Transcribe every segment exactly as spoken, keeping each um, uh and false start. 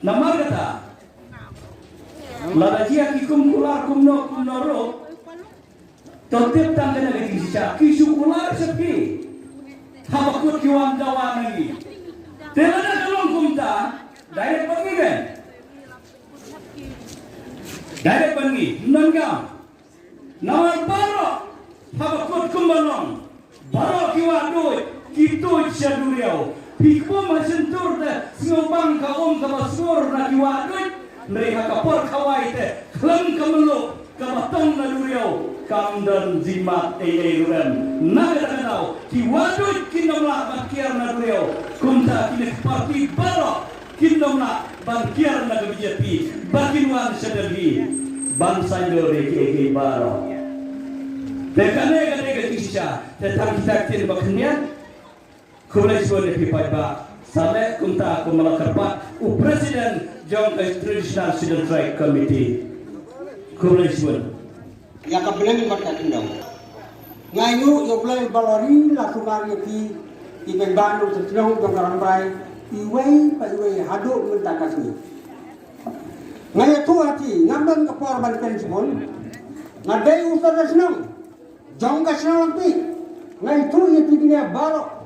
Namar kata, lada jia ki kum kular kumno kumno ruh, to tip tang kane ka jingshisha, ki shu kular sha phi haba kut ki wan dawa na ngi. Te lada ka long kumta, direct bad ngi, direct bad ngi, nangam. Namar baroh haba kut kumba long, baroh ki wahduid ki tuid sha duriaw. Phi kpum ha shyntur te sngewbang ka um kaba sngewbha na ki wahduid. Hynrei ha ka por kawei te khlem ka mluh kaba tong na duriaw, kam don jingmad ei ei ruh em. Na kata ka daw ki wahduid kin ym lah ban kiar na duriaw. Kumta kine ki parti baroh kin ym lah ban kiar na ka B J P, ba kin wan sha Delhi ban saiñdur ïa kiei kiei baroh. Te kane ka dei ka jingshisha, te tang kita ktien ba khyndiat. Khublei shibun ïa phi paidbah. Sa leh kumta kum ba la kyrpad u President jong ka Traditional Student Strike Committee. Khublei shibun. Ïa ka bneng bad ka khyndew. Nga ainguh ïa U Blei ba la ri la sumar ïa phi, i paidbah nongshong shnong jong ka Rambrai, iwei pa iwei haduh mynta ka sngi. Nga ïathuh ha phi, ngam don ka por ban kren shibun. Nga dei u sordar shnong jong ka shnong Langpih. Nga ïathuh ïa phi kine baroh.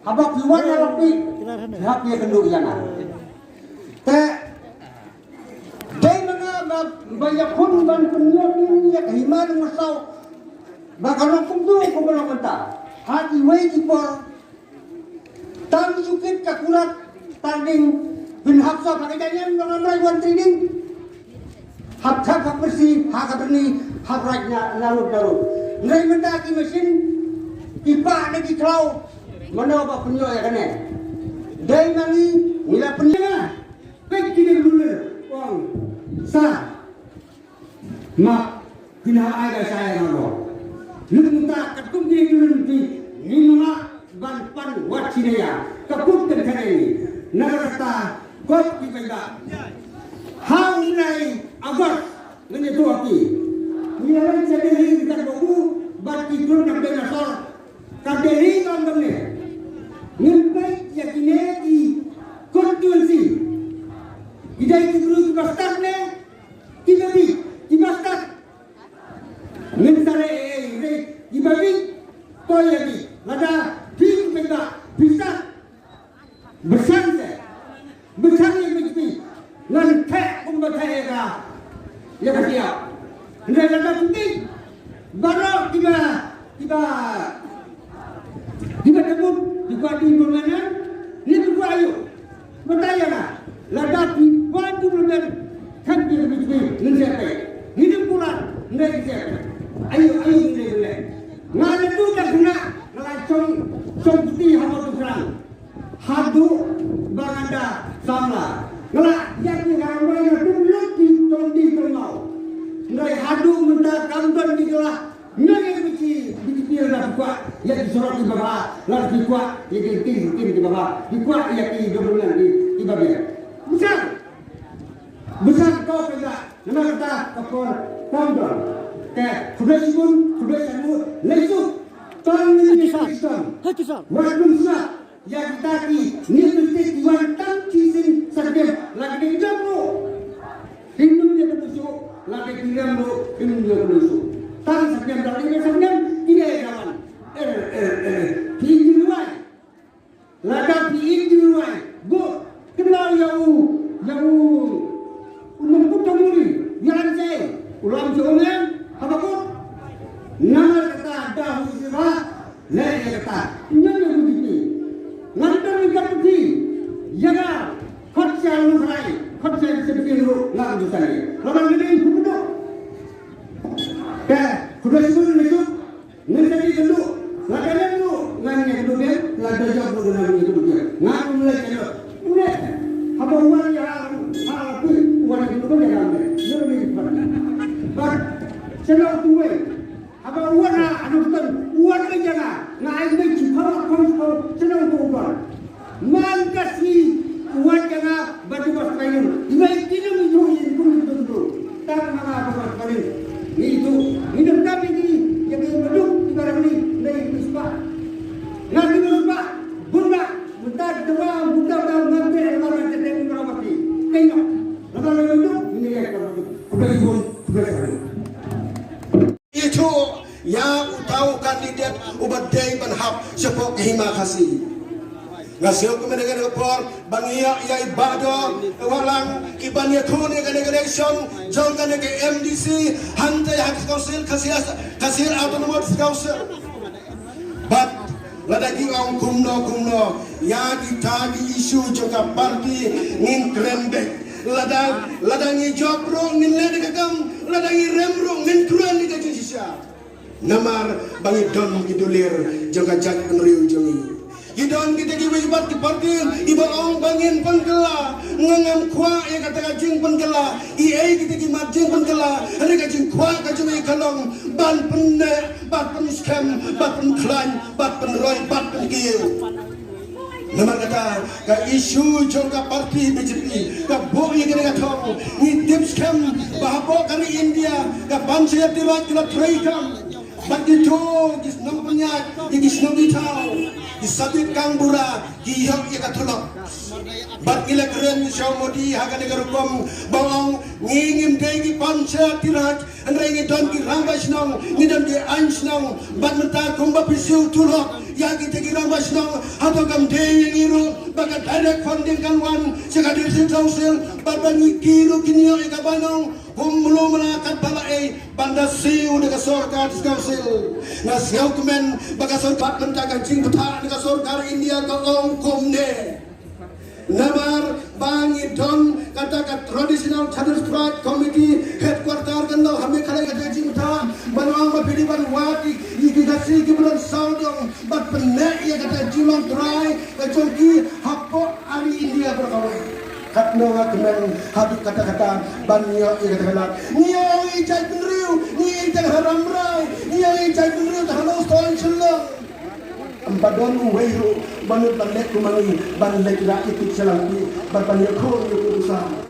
Haba phi wan ha Langpih, phi hap ïakynduh ïa nga. Te dei ma nga ba, ba ïakhun ban pynïoh ïa ka hima nongmynsaw ba ka long kumto kumba long mynta. Ha kiwei ki por, tang shu kit ka kurat tang ding, phin hap sop ha ka jaiñiam jong Rambrai One Trading. Hap thep hap pyrsi ha ka bynni, hap raid na, narud narud. Hynrei mynta ki machine ki pah na ki khlaw, mano ba pynïoh ïa kane? Dei ma ngi, ngi la pynïoh. Peit kine ki lulun, ong sa ma kine ai ka shai nga lo. Mynta katkum kine ki lulun ki, ngim lah ban pan wat shisha ïa ka kut kan kane ni. Na kata kot ki paidbah. Ha u bnai August ngan ïathuh ha ki. Ngi la leit sha Delhi ki kat ba u bad ki khun na Dinosaur. Ka Delhi kam dang ne. Ngin peit ïa kine ki constituency. Ki dei ki briew kiba stad ne kiba bieit, kiba stad. Ngin sa leh ei ei, kiba bieit to ïa ki. Lada phi kiba phi stad. Bishar te, bishar ïa ka B J P. Ngan theh kumba theh ïa ka, ïa ka siap. Hynrei lada phi, baroh kiba, kiba, kiba tebut, kiba di permanent, ni kiba ayu. Batai ïa nga, lada phi ba di permanent, kan ïa ka B J P, ngin siap te. Ni di pulan, ngin siap te. Ayu, ayu, ngin siap te. Nga la tu dak na, nga la chong, chong putih haba tu serang. Haduh ba nga da samla. Nga la ïa ki Rambrai nga dum lut ki tong di tong mau. Hynrei haduh mynta kam don di la. Nga ïa ki B J P la kwah ïa ki surok kiba bha, la ki kwah ïa ki ting ting kiba bha, ki kwah ïa ki development kiba biang. Bishar, bishar ko ka da. Namar kata ka por kam don. Te khublei shibun, khublei shibun, leit suk. Tang ni Pakistan. Pakistan. Wat dum suk. Ïa kita ki ni tu ti ki wan tang ki sien sa kem la ki jam ro. Hynñiew ïa ka tu suk la ki jam ro, hynñiew ïa ka tu suk. Tang sa kem la ki sa kem ki ïa ka wan. Eh eh eh. Ki ni wai. Lada phi ïeit ïa u Blei, bud kynmaw ïa u, ïa u, u nongput jong u ri, ïa u Blei, u lam jong u Blei, haba kut. Namar kata da hu siba, leh ïa kata. Ngan ïa u B J P. Ngan tang ïa ka phi, ïa ka, khot sia lu rai, khot sia sia sia lu, ngan ju tang ïa. Laban ngi dei hu pynduh. Te, khublei shibun, khublei shibun. Ngan sa ïakynduh, lada ïakynduh, ngan ïakynduh biang, lada jop ruh ngan ïakynduh biang. Ngan ym leit sha ïoh. Une, haba wan ïa ha, ha, wan ïakynduh biang ïa ngan. Ïa ngan ïakynduh biang. Bad, sha nong tu wei. Haba wan ha, ha nong tu, wan ïa nga. Nga ai ngai chu khaw, khaw, khaw, sha nong tu wan. Man ka sngi wat ka nga ba tu bas training. Iwei ki nong i tu i tu i tu tu. Tang ma nga ba bas training. Ngi tu, ngi dang kami ni, ya ngi baduk, ngi barang ni, ngi tu spa. Nga ngi tu spa, bunda, bunda, bunda, bunda, bunda, bunda, bunda, bunda, bunda, bunda, bunda, bunda, ka hima Khasi. Nga sngewkmen ha kane ka por ba ngi ïa, ïa i Bah Doh Wahlang, i ban ïakhun ïa kane ka election jong kane ka M D C hangta ha ka Council, Khasi, Khasi Autonomous Council. Bad lada ki ong kumno kumno ïa kita ki issue jong ka party ngin kren beit. Lada, lada ngi jop ruh ngin leh da ka kam, lada ngi rem ruh ngin kren da ka jingshisha. Namar ba ngi don ki dulir jong ka jaitbynriew jong ngi. Ki don kita kiwei pat ki party kiba ong ba ngin pynkylla. Nga ngam kwah ïa kata ka jingpynkylla. Ei ei kita ki mat jingpynkylla, hynrei ka jingkwah ka jong ngi ka long ban pynneh, ban pynskhem, ban pynkhlaiñ, ban pynroi, ban pynkiew. Namar kata ka issue jong ka party B J P ka buh ïa kane ka thong. Ngi tip skhem ba hapoh ka ri India ka Panchayati Raj ka la treikam. Bad kito ki shnong pynïaid, ki shnong ki thaw, ki sabit kang bura, ki ïoh ïa ka tulop. Bad ngi la kren sha u Modi ha kane ka rukom ba ong ngi ngim dei ki Panchayati Raj, hynrei ngi don ki rangbah shnong, ngi don ki aiñ shnong. Bad mynta kumba phi siew tulop ïa kita ki rangbah shnong, hato kam dei ïa ngi ruh ba ka direct funding kan wan sha ka District Council, bad ba ngi ki ruh kin ïoh ïa ka bainong kum mluh mla katba la ei ban da siew da ka sorkar District Council. Nga sngewkmen ba ka sorkar mynta ka jingbatai da ka sorkar India ka ong kumne. Namar ba ngi don kata ka Traditional Chartered Tribe Committee headquarter kan long ha Meghalaya, kata ka jingbatai ban ong ba phi dei ban wad ïa ki Khasi kiba don sawdong bad pynneh ïa kata ka jinglong trai ka jong ki hapoh ka ri India baroh kawei. Katno nga kmen haduh katta katta ban ïoh ïa kata ka lad. Ngi ïoh ïa i jaitbynriew, ngi ïoh ïa i tang ha Rambrai, ngi ïoh ïa i jaitbynriew tang ha Nongstoiñ Shillong. Ym pat don uwei ruh ba nud ban leh kum ma ngi, ban leit rah ïa ki sha Langpih bad ban ïakhun ïa u Khublei.